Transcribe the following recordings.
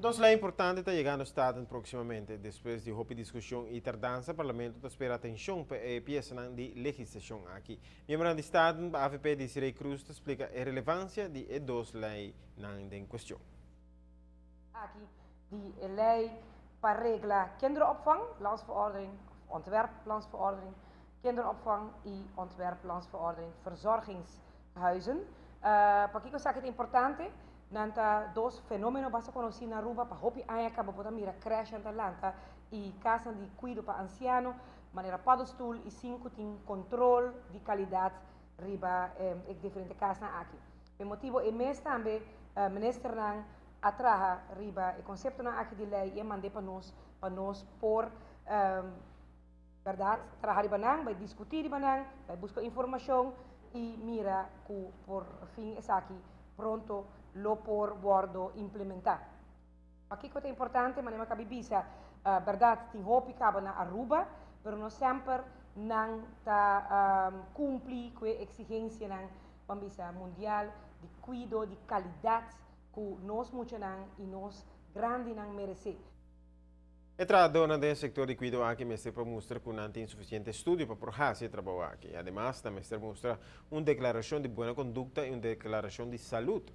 Dos ley importante ta yegando Staten proximamente. Despues di hopi discusion y tardansa, Parlamento ta spera atencion pa e pieza di legislacion aki. Miembro di Staten, AVP Desiree Croes, ta splica e relevancia di e dos leynan en cuestion. Aki di ley pa regla kinderopvang, landsverordening, ontwerp landsverordening, kinderopvang y ontwerp landsverordening verzorgingshuizen. Pakico esaki ta importante? Nan ta dos fenomeno basta conoci na Aruba. Pa hopi aña caba por mira crèche ta lanta y cas di cuido pa anciano, manera paddenstoel y sin cu tin control di calidad riba diferente cas aki. E motibo e mes tambe minister nan a traha riba e concepto nan aki di ley y manda pa nos por berdad traha riba nan, bay discuti riba nan, bay busca informacion y mira cu por fin esaki pronto lo por wordo implementa. Aki ta importante, mas mi a caba di bisa, berdad, tin hopi caba na Aruba, pero no semper nan ta cumpli cu e exigencia nan, ban bisa, mundial di cuido di calidad cu nos muchanan y nos grandinan merece. E trahadornan den sector di cuido aki mester por mustra cu nan tin suficiente estudio pa por haci e trabou aki. Ademas, tambe mester mustra un declaracion di bon conducta y un declaracion di salud.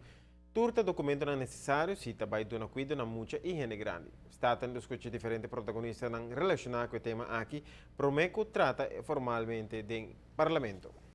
Tur e documentonan necesario si ta bay duna cuido na mucha y hende grandi. Staten a scucha diferente protagonista relaciona cu e tema aki, prome cu trata formalmente den Parlamento.